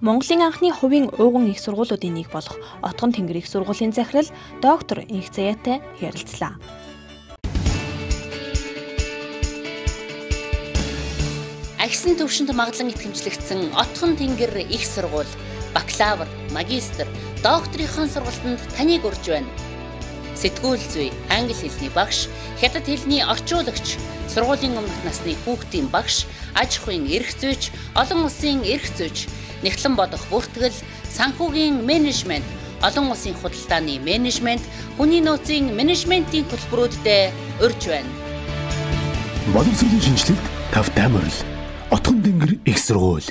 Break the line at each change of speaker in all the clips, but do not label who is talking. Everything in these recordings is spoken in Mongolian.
Монголын анхны хувийн ууган их сургуулиудын нэг болох Отгон Тэнгэр их сургуулийн захирал доктор Энх Заяатай ярилцлаа.
Агсан төвшөнд маглан итгэмжлэгдсэн Отгон Тэнгэр их сургууль бакалавр, магистр, докторийн сургалтанд таныг урьж байна. Сэтгүүл зүй, англи хэлний багш, хятад хэлний орчуулагч, сургуулийн өмнөх насны хүүхдийн багш, аж ахуйн эрх зүйч, олон улсын эрх зүйч, нягтлан бодох бүртгэл, санхүүгийн менежмент, олон улсын худалдааны менежмент, хүний нөөцийн менежментийн хөтөлбөрүүдэд урьж байна.
Боловсролын шинжилэлт тавтай морил. Отгон Тэнгэр их сургууль.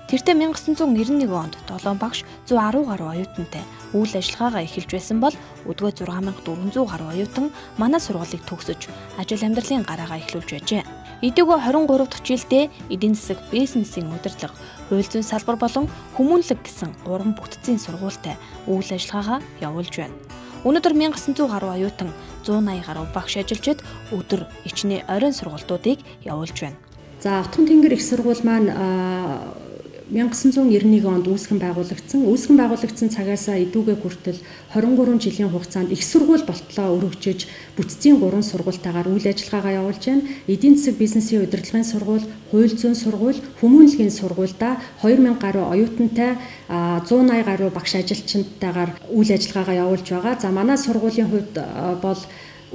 Тэртээ 1991 онд 7 багш 110 гаруй оюутантай үйл ажиллагаагаа эхэлж байсан бол өдгөө 6400 гаруй оюутан манай сургуулийг төгсөж ажил амьдралын гараагаа эхлүүлж байжээ. Эдийгөө 23 дахь жилдээ эдийн засаг, бизнесийн удирдлага, хууль зүйн салбар болон хүмүүнлэг гэсэн 3 бүтцийн сургуультай үйл ажиллагаагаа явуулж байна. Өнөөдөр 1900 гаруй оюутан 180 гаруй багш ажилчид өдөр ичнээ оройн сургалтуудыг явуулж байна.
За, Отгон Тэнгэр их сургууль маань 1991 онд үүсгэн байгуулагдсан. Үүсгэн байгуулагдсан цагаасаа эдүүгээ хүртэл 23 жилийн хугацаанд их сургууль болтлоо өргөжиж бүтцийн 3 сургуультайгаар үйл ажиллагаагаа явуулж байна. Эдийн засаг бизнесийн удирдлагын сургууль, хууль зүйн сургууль, хүмүүнлэгийн сургуульдаа 2000 гаруй оюутантай 180 гаруй багш ажилчдтайгаар үйл ажиллагаагаа явуулж байгаа. За, манай сургуулийн хувьд бол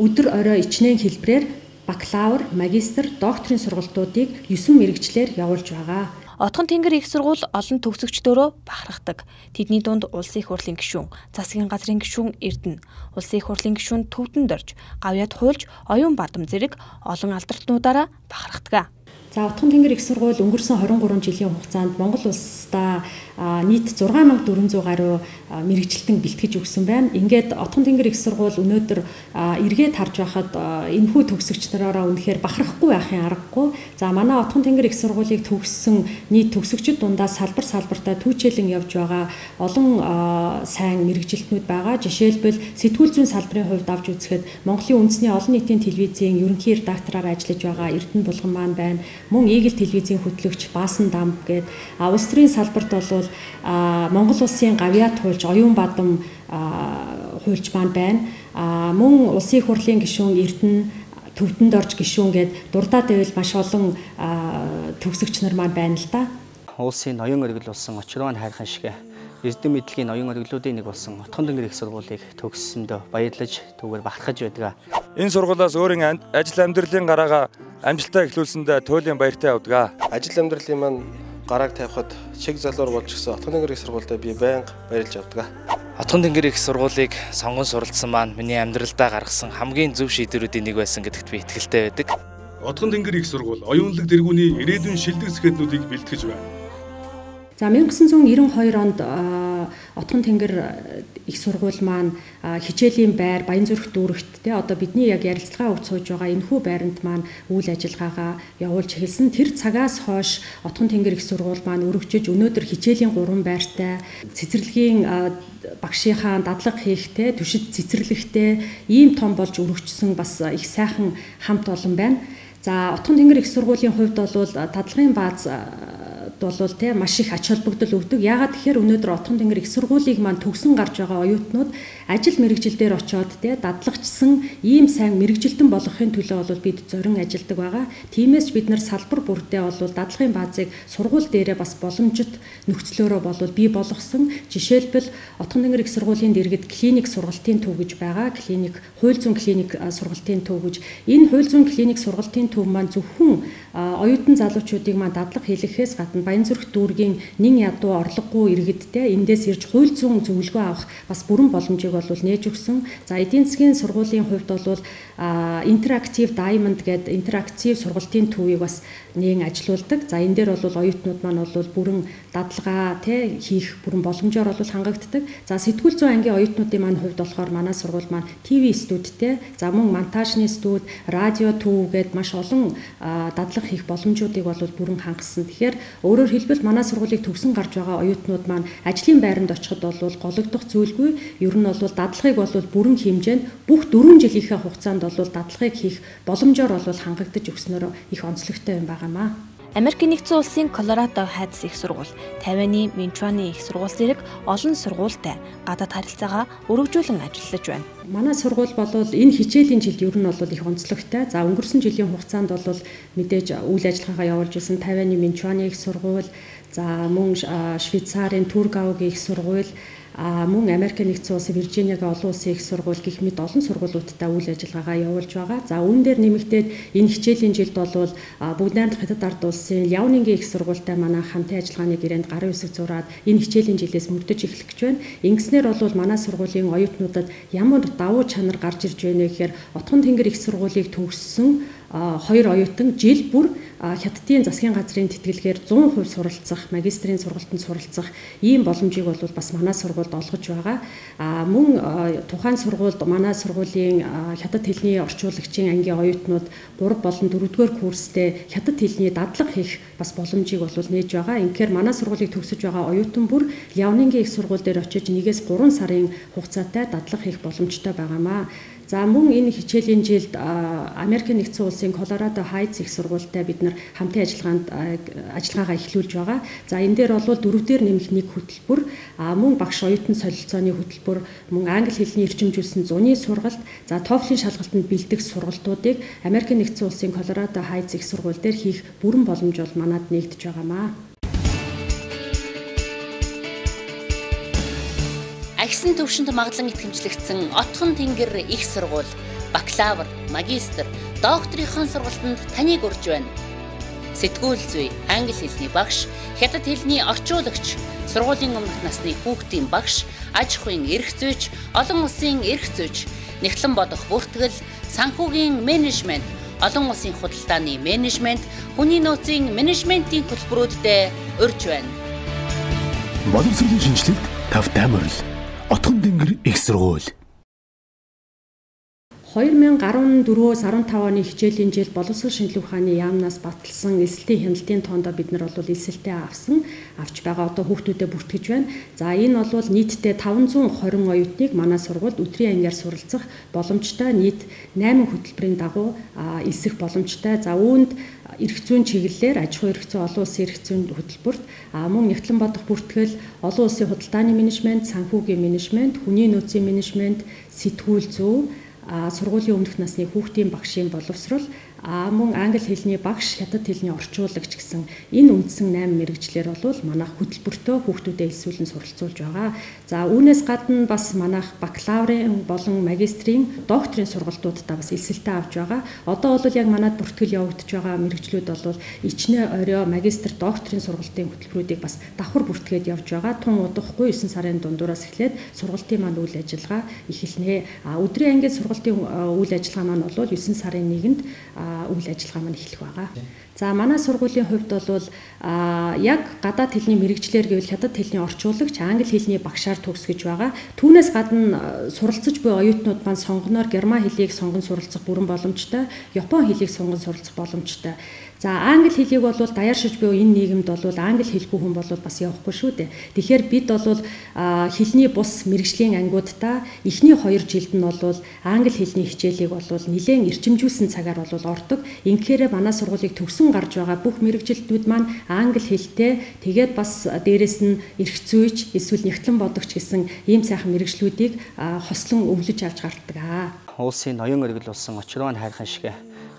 өдөр орой ичнээн хэлбэрээр бакалавр, магистр, докторийн сургалтуудыг 9 мэргэжлээр явуулж байгаа.
Отгон Тэнгэр их сургууль олон төгсөгчдөрөө бахархдаг. Тэдний дунд Улсын их хурлын гишүүн, засгийн газрын гишүүн Эрдэнэ, Улсын их хурлын гишүүн Төвдөн Дорж, Гавьяат хуульч Оюун Бадам зэрэг олон алдартнуудаараа бахархдаг.
За, Отгон Тэнгэр их сургууль өнгөрсөн 23 жилийн хугацаанд Монгол улсдаа нийт 6400 гаруй мэргэжилтэн бэлтгэж өгсөн байна. Ингээд Отгон Тэнгэр их сургууль өнөөдөр эргээд харж байхад энэхүү төгсөгч нараараа үнэхээр бахархахгүй байхын аргагүй. За, манай Отгон Тэнгэр их сургуулийг төгссөн нийт төгсөгчд дундаа салбар салбартаа түүчээлэн явж байгаа олон сайн мэргэжилтнүүд байгаа. Жишээлбэл, сэтгүүл зүйн салбарын хувьд авч үзэхэд Монголын үндэсний олон нийтийн телевизийн ерөнхий редактораар ажиллаж байгаа Эрдэнэ Булган маань байна. Мөн Eagle телевизийн хөтлөгч Баасан Дамб гээд, улс төрийн салбарт бол Монгол улсын гавьяат хуульч Оюун Бадам хуульч маань байна. Мөн Улсын их хурлын гишүүн Эрдэнэ, Төвдөн Дорж гишүүн гээд дурдаад байвал маш олон төгсөгч нар маань байна л да.
Улсын ноён оргил болсон Очирван хайрхан шиг эрдэм мэдлэгийн ноён оргилуудын нэг болсон Отгон Тэнгэр их сургуулийг төгссөндөө баярлаж түүгээр бахархаж байдаг.
Энэ сургуулиас өөрийн ажил амьдралын гараагаа амжилттай эхлүүлсэндээ туйлын баяртай явдаг.
Ажил амьдралын маань гарааг тавихад чиг залуур болж гисэн Отгон Тэнгэр их сургуультай би байнга баярлж явдаг.
Отгон Тэнгэр их сургуулийг сонгон суралцсан маань миний амьдралдаа гаргасан хамгийн зөв шийдвэрүүдийн нэг байсан гэдэгт би итгэлтэй байдаг.
Отгон Тэнгэр их сургууль оюунлаг дэргүүний ирээдүйн шилдэг сэхэднүүдийг бэлтгэж байна.
За, 1992 онд Отгон Тэнгэр их сургууль маань хичээлийн байр Баянзүрх дүүрэгт те одоо бидний яг ярилцлагаа өгч сууж байгаа энэхүү байранд маань үйл ажиллагаагаа явуулж эхэлсэн. Тэр цагаас хойш Отгон Тэнгэр их сургууль маань өргөжиж өнөөдөр хичээлийн 3 байртай, цэцэрлэгийн багшийнхаа дадлага хийхтэй, түшид цэцэрлэгтэй ийм том болж өргөжсөн бас их сайхан хамт олон байна. За, Отгон Тэнгэр их сургуулийн хувьд бол дадлагын бааз бол те маш их ач холбогдол өгдөг. Яагаад тэгэхээр өнөөдөр Отгон Тэнгэр их сургуулийг маань төгсөн гарч байгаа оюутнууд ажил мэргэжил дээр очиод те дадлагчсан ийм сайн мэргэжилтэн болгохын төлөө бол бид зорин ажилладаг байгаа. Тиймээс ч бид нар салбар бүрдээ бол дадлагын баазыг сургууль дээрээ бас боломжит нөхцлөөрөө бол бий болгосон. Жишээлбэл, Отгон Тэнгэр их сургуулийн дэргэд клиник сургалтын төв гэж байгаа. Клиник, хууль зүйн клиник сургалтын төв гэж. Энэ хууль зүйн клиник сургалтын төв маань зөвхөн оюутан залуучуудыг маань дадлага хийлгэхээс гадна Баянзүрх дүүргийн нэн ядуу орлогогүй иргэдтэй эндээс ирж хууль зүйн зөвлөгөө авах бас бүрэн боломжийг бол нээж өгсөн. За, эдийн засгийн сургуулийн хувьд бол интерактив Diamond гэдэг интерактив сургалтын төвийг бас нээн ажилуулдаг. За, энэ дээр бол оюутнууд маань бол бүрэн дадлага тий хийх бүрэн боломжоор бол хангагддаг. За, сэтгүүл зүйн ангийн оюутнуудын маань хувьд болохоор манай сургууль маань ТV студидтэй, за мөн монтажны студ, радио төв гээд маш олон дадлага хийх боломжуудыг бол бүрэн хангасан. Тэгэхээр өөрөөр хэлбэл манай сургуулийг төгсөн гарч байгаа оюутнууд маань ажлын байранд очиход бол гологдох зүйлгүй. Ер нь бол дадлагыг бол бүрэн хэмжээнд бүх 4 жилийнхээ хугацаанд бол дадлагыг хийх боломжоор бол хангагдаж өгснөөрөө их онцлогтой юм байгаамаа.
Америкийн нэгдсэн улсын Колорадо Хайтс их сургууль, Тайваны Минчуаны их сургууль зэрэг олон сургуультай гадаад харилцаагаа өргөжүүлэн ажиллаж байна.
Манай сургууль бол энэ хичээлийн жилд ер нь бол их онцлогтой. За өнгөрсөн жилийн хугацаанд бол мэдээж үйл ажиллагаагаа явуулж исэн Тайваны Минчуаны их сургууль, за мөн Швейцарын Тургаугийн их сургууль, мөн Америк нэгдсэн улсын Виржиниагийн олон улсын их сургууль гэх мэт олон сургуулиудтай үйл ажиллагаагаа явуулж байгаа. За үүн дээр нэмэгдээд энэ хичээлийн жилд бол бүгд найрамдах Хятад ард улсын Ляонингийн их сургуультай манай хамтын ажиллагааны гэрээнд гарын үсэг зураад энэ хичээлийн жилээс мөрдөж эхлэх гэж байна. Ингэснээр бол манай сургуулийн оюутнуудад ямар давуу чанар гарч ирж байна гэхээр Отгон Тэнгэр их сургуулийг төгссөн хоёр оюутан жил бүр Хятадын засгийн газрын тэтгэлгээр 100% суралцах, магистрийн сургалтанд суралцах ийм боломжийг бол бас манай сургуульд олгож байгаа. Мөн тухайн сургуульд манай сургуулийн хятад хэлний орчуулагчийн ангийн оюутнууд 3 болон 4-р курстэй хятад хэлний дадлага хийх бас боломжийг бол нээж байгаа. Ингэхээр манай сургуулийг төгсөж байгаа оюутан бүр Ляонингийн их сургууль дээр очиж 1-ээс 3 сарын хугацаатай дадлага хийх боломжтой байгаамаа. За мөн энэ хичээлийн жилд Америкийн нэгдсэн улсын Колорадо Хайтс их сургуультай бид нар хамтын ажиллагаагаа эхлүүлж байгаа. За энэ дээр бол 4-р нэмэх нэг хөтөлбөр, мөн багш оюутан солилцооны хөтөлбөр, мөн англи хэлний эрчимжүүлсэн зуны сургалт, за TOEFL-ийн шалгалтанд бэлдэх сургалтуудыг Америкийн нэгдсэн улсын Колорадо Хайтс их сургууль дээр хийх бүрэн боломж бол манад нэгдэж байгаамаа.
Агсан төвшөнд маглан итгэмжлэгдсэн Отгон Тэнгэр их сургууль, бакалавр, магистр, докторийн сургалтанд таныг урьж байна. Сэтгүүл зүй, англи хэлний багш, хятад хэлний орчуулагч, сургуулийн өмнөх насны хүүхдийн багш, аж ахуйн эрх зүйч, олон улсын эрх зүйч, нягтлан бодох бүртгэл, санхүүгийн менежмент, олон улсын худалдааны менежмент, хүний нөөцийн менежментийн хөтөлбөрүүдтэй урьж байна.
Боловсролын шинжилэлт тавтай морил. Отгон Тэнгэр их сургууль.
2014-өөс 15 оны хичээлийн жил боловсрол шинжилгээ ухааны яамнаас баталсан элсэлтийн хяналтын тоондоо бид нар бол элсэлтээ авч байгаа. Одоо хүүхдүүдэд бүртгэж байна. За энэ бол нийтдээ 520 оюутныг манай сургуульд өдрийн ангиар суралцах боломжтой, нийт 8 хөтөлбөрийн дагуу элсэх боломжтой. За үүнд эрх зүйн чиглэлээр аж ахуйн эрх зүй, олон улсын эрх зүйн хөтөлбөрт, мөн нягтлан бодох бүртгэл, олон улсын худалдааны менежмент, санхүүгийн менежмент, хүний нөөцийн менежмент, сэтгүүл зүй, сургуулийн өмнөх насны хүүхдийн багшийн боловсрол, мөн англи хэлний багш, хятад хэлний орчуулагч гэсэн энэ үндсэн 8 мэргэжлэр бол манайх хөтөлбөртөө хүүхдүүдэд элсүүлэн суралцуулж байгаа. За үүнээс гадна бас манайх бакалаврын болон магистрийн, докторийн сургалтуудаа бас элсэлтээ авч байгаа. Одоо бол яг манад бүртгэл явагдаж байгаа мэргэжлүүд бол ичнэ орой магистр, докторийн сургалтын хөтөлбөрүүдийг бас давхар бүртгээд явж байгаа. Тун удахгүй 9 сарын дундуураас эхлээд сургалтын маань үйл ажиллагаа эхэлнэ. Өдрийн ангийн сургалтын үйл ажиллагаа маань бол 9 сарын 1-нд үйл ажиллагаа маань эхлэх байгаа. За манай сургуулийн хувьд бол яг гадаад хэлний мэргэжлэр гэвэл хятад хэлний орчуулагч, англи хэлний багшаар төгсгөж байгаа. Түүнээс гадна суралцаж буй оюутнууд маань сонгоноор герман хэлийг сонгон суралцах бүрэн боломжтой, япон хэлийг сонгон суралцах боломжтой. За англи хэлийг бол даяаршиж буй энэ нийгэмд бол англи хэлгүй хүн бол бас явахгүй шүү дээ. Тэгэхээр бид бол хэлний бус мэргэжлийн ангиудаа эхний 2 жилд нь бол англи хэлний хичээлийг бол нэлээд эрчимжүүлсэн цагаар бол ордог. Ингэхээр манай сургуулийг төгсөн гарч байгаа бүх мэргэжилтнүүд маань англи хэлтэй, тэгээд бас дээрэс нь эрх зүйч, эсвэл нягтлан бодогч гэсэн ийм сайхан мэргэжлүүдийг хослон өвлөж авч гардаг.
Улсын ноён оргил болсон Очирван хайрхан шиг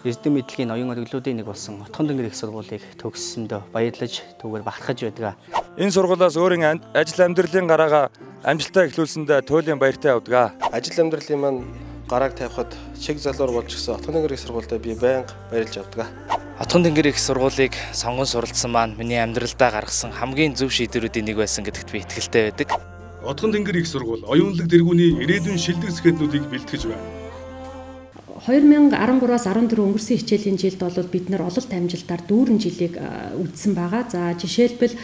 эрдэм мэдлэгийн ноён оргилуудын нэг болсон Отгон Тэнгэр их сургуулийг төгссөндөө баярлаж түүгээр бахархаж байдаг.
Энэ сургуулиас өөрийн ажил амьдралын гараагаа амжилттай эхлүүлсэндээ туйлын баяртай явдаг.
Ажил амьдралын маань гарааг тавихад чиг залуур болж гисэн Отгон Тэнгэр их сургуультай би байнга баярлж явдаг.
Отгон Тэнгэр их сургуулийг сонгон суралцсан маань миний амьдралдаа гаргасан хамгийн зөв шийдвэрүүдийн нэг байсан гэдэгт би итгэлтэй байдаг.
Отгон Тэнгэр их сургууль оюунлаг дэргүүний ирээдүйн шилдэг сэхэднүүдийг бэлтгэж байна.
2013-аас 14 өнгөрсөн хичээлийн жилд бол бид нар ололт амжилтаар дүүрэн жилийг үздсэн байгаа. За жишээлбэл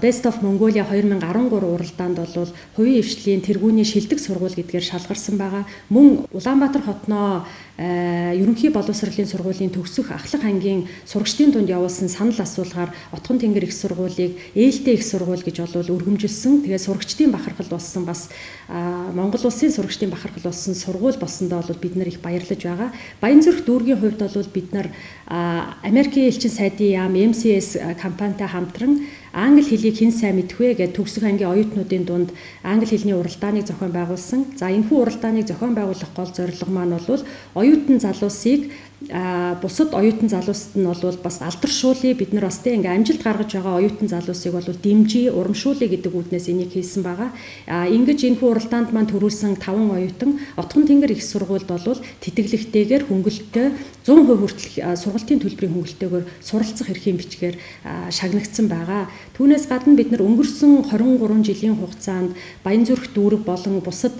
Best of Mongolia 2013 уралдаанд бол хувийн хвшлийн тэргүүний шилдэг сургууль гэдгээр шалгарсан байгаа. Мөн Улаанбаатар хотноо ерөнхий боловсролын сургуулийн төгсөх ахлах ангийн сурагчдын дунд явуулсан санал асуулгаар Отгон Тэнгэр их сургуулийг ээлтэй их сургууль гэж болвол өргөмжилсөн. Тэгээ сурагчдын бахархал болсон бас Монгол улсын сурагчдын бахархал болсон сургууль болсондоо бол бид нар их баярлаж байгаа. Баянзүрх дүүргийн хувьд бол бид нар Америкийн элчин сайдын яам MCS компанитай хамтран англи хэлийг хэн сайн мэдэх вэ гэж төгсөх ангийн оюутнуудын дунд англи хэлний уралдааныг зохион байгуулсан. За энэхүү уралдааныг зохион байгуулах гол зорилго маань бол оюутан залуусыг бусад оюутан залуусад нь бол бас алдаршуулъя, бид нар бас тийм ингээ амжилт гаргаж байгаа оюутан залуусыг бол дэмжиж, урамшуулъя гэдэг үүднээс энийг хийсэн байгаа. Ингэж энэхүү уралдаанд маань төрүүлсэн 5 оюутан Отгон Тэнгэр их сургуульд бол тэтгэлэгтэйгээр хөнгөлөлтөө 100% хүртэл сургалтын төлбөрийн хөнгөлөлтөөр суралцах эрхийн бичгээр шагнагдсан байгаа. Түүнээс гадна бид нар өнгөрсөн 23 жилийн хугацаанд Баянзүрх дүүрэг болон бусад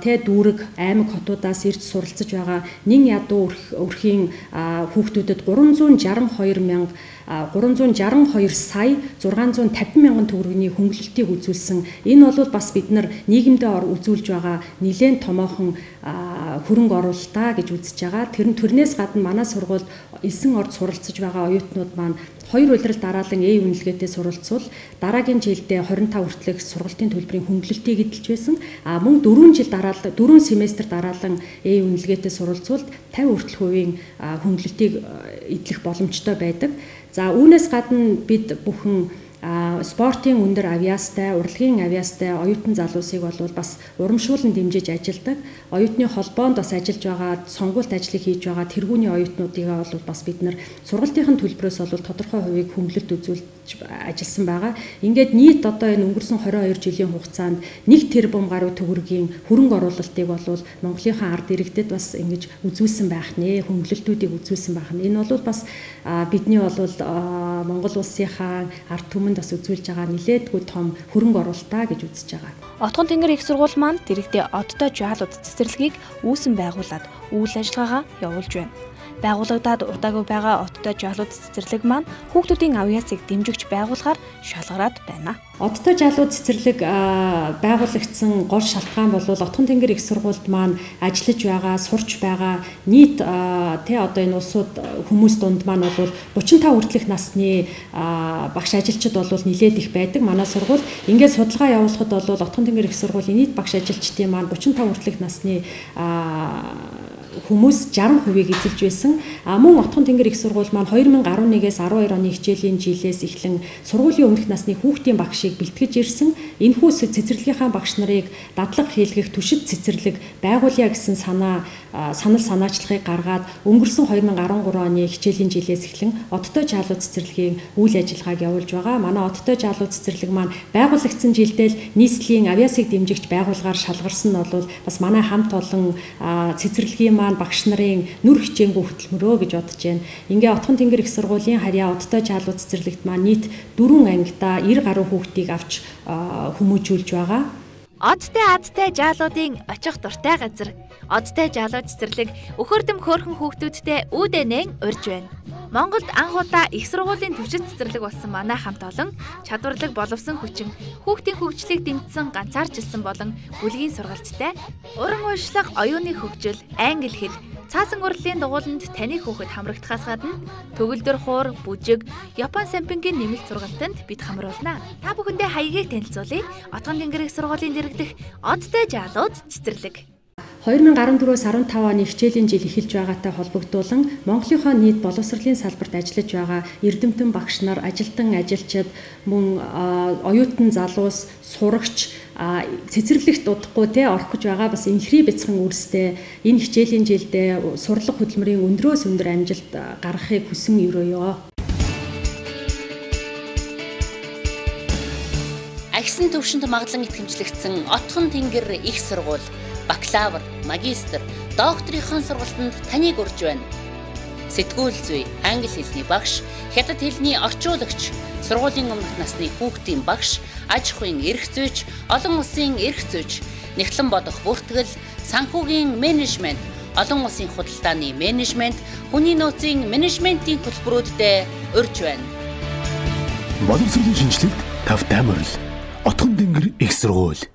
тэ дүүрэг аймаг хотуудаас ирж суралцаж байгаа нэн ядуу өрхийн хүүхдүүдэд 362 сая 650 мянган төгрөгийн хөнгөлөлтийг үзүүлсэн. Энэ бол бас бид нар нийгэмдээ үзүүлж байгаа нэлээн томоохон хөрөнгө оруулалтаа гэж үзэж байгаа. Тэрнээс гадна манай сургуульд элсэн орд суралцаж байгаа оюутнууд маань 2 улирал дараалан Э үнэлгээтэй суралцвал дараагийн жилдээ 25 хүртэлх сургалтын төлбөрийн хөнгөлөлтийг эдэлж байсан. А мөн 4 жил дараалан 4 семестр дараалан Э үнэлгээтэй суралцвал 50 хүртэлх хувийн хөнгөлөлтийг эдлэх боломжтой байдаг. За үүнээс гадна бид бүхэн спортын өндөр авьяастай, урлагийн авьяастай оюутан залуусыг бол бас урамшуулан дэмжиж ажилладаг. Оюутны холбоонд бас ажиллаж байгаа, сонгуульт ажлыг хийж байгаа тэргүүний оюутнуудыг бол бас бид нар сургалтын төлбөрөөс бол тодорхой хувийг хөнгөлөлт үзүүлж ажилласан байгаа. Ингээд нийт одоо энэ өнгөрсөн 22 жилийн хугацаанд 1 тэрбум гаруй төгрөгийн хөрөнгө оруулалтыг бол Монголынхаа ард иргэдэд бас ингэж үзүүлсэн байх нэ, хөнгөлөлтүүдийг үзүүлсэн байх нь. Энэ бол бас бидний бол Монгол улсынхаа ард түмэнд бас үзүүлж байгаа нэлээдгүй том хөрөнгө оруулалтаа гэж үзэж байгаа.
Отгон Тэнгэр их сургууль маань дэрэгдээ одтой жаалууд цэцэрлэгийг үүсэн байгуулад үйл ажиллагаагаа явуулж байна. Байгуулагдаад удаагүй байгаа одтой жаалууд цэцэрлэг маань хүүхдүүдийн авьяасыг дэмжигч байгууллагаар шалгараад байна.
Одтой жаалууд цэцэрлэг байгуулагдсан гол шалтгаан бол Отгон Тэнгэр их сургуульд маань ажиллаж байгаа, сурч байгаа нийт тэ одоо энэ улсууд хүмүүс дунд маань бол 35 хүртэлх насны багш ажилчид бол нэлээд их байдаг. Манай сургууль ингээд судалгаа явуулахад бол Отгон Тэнгэр их сургуулийн нийт багш ажилчдын маань 35 хүртэлх насны хүмүүс 60%-ийг эзэлж байсан. Мөн Отгон Тэнгэр их сургууль маань 2011-ээс 12 оны хичээлийн жилээс эхлэн сургуулийн өмнөх насны хүүхдийн багшийг бэлтгэж ирсэн. Энэхүү цэцэрлэгийнхаа багш нарыг дадлага хийлгэх түшид цэцэрлэг байгуулъя гэсэн санаа санал санаачлагыг гаргаад өнгөрсөн 2013 оны хичээлийн жилээс эхлэн одтой жаалуу цэцэрлэгийн үйл ажиллагааг явуулж байгаа. Манай одтой жаалуу цэцэрлэг маань байгуулагдсан жилдээ л нийслэлийн авьяасыг дэмжигч байгууллагаар шалгарсан нь бол бас манай хамт олон цэцэрлэгийн маань багш нарын нүр хичээнгүй хөтөлмөрөө гэж бодож байна. Ингээ Отгон Тэнгэр их сургуулийн харьяа одтой жаалуу цэцэрлэгт маань нийт 4 ангидаа 90 гаруй хүүхдийг авч хүмүүжүүлж байгаа.
Одтой адтай жаалуудын очих дуртай газар. Одтой жаалуу цэцэрлэг өхөрдөм хөөрхөн хүүхдүүдтэй үүдэнэн урьж байна. Монголд анх удаа их сургуулийн түвшин цэцэрлэг болсон манай хамт олон чадварлаг боловсон хүчин хүүхдийн хөгжлийг дэмжсэн ганцаарчилсан болон бүлгийн сургалттай уран уншлага, оюуны хөгжил, англи хэл, цаасан урлалын дугууланд таны хүүхэд хамрагдахаас гадна төгөлдөр хуур, бүжиг, Япон сампингийн нэмэлт сургалтанд бид хамруулна. Та бүхэндээ хаягийг танилцуулъя. Отгон Тэнгэр их сургуулийн дэрэгдэх одтой жаалууд цэцэрлэг.
2014-өөс 15 оны хичээлийн жил эхэлж байгаатай холбогдуулан Монголынхоо нийт боловсролын салбарт ажиллаж байгаа эрдэмтэн багш нар, ажилтан ажилчид, мөн оюутан залуус, сурагч цэцэрлэгт удахгүй те орох гэж байгаа бас инхри бяцхан үрстэй энэ хичээлийн жилдээ сурлага хөдөлмөрийн өндрөөс өндөр амжилт гаргахыг хүсэн өрөөё.
Агсан төвшөнд маглан итгэмжлэгдсэн Отгон Тэнгэр их сургууль бакалавр, магистр, докторийн сургалтанд таныг урьж байна. Сэтгүүл зүй, англи хэлний багш, хятад хэлний орчуулагч, сургуулийн өмнөх насны хүүхдийн багш, аж ахуйн эрх зүйч, олон улсын эрх зүйч, нягтлан бодох бүртгэл, санхүүгийн менежмент, олон улсын худалдааны менежмент, хүний нөөцийн менежментийн хөтөлбөрүүдтэй урьж байна.
Боловсролын шинжилэлт тавтай морил. Отгон Тэнгэр их сургууль.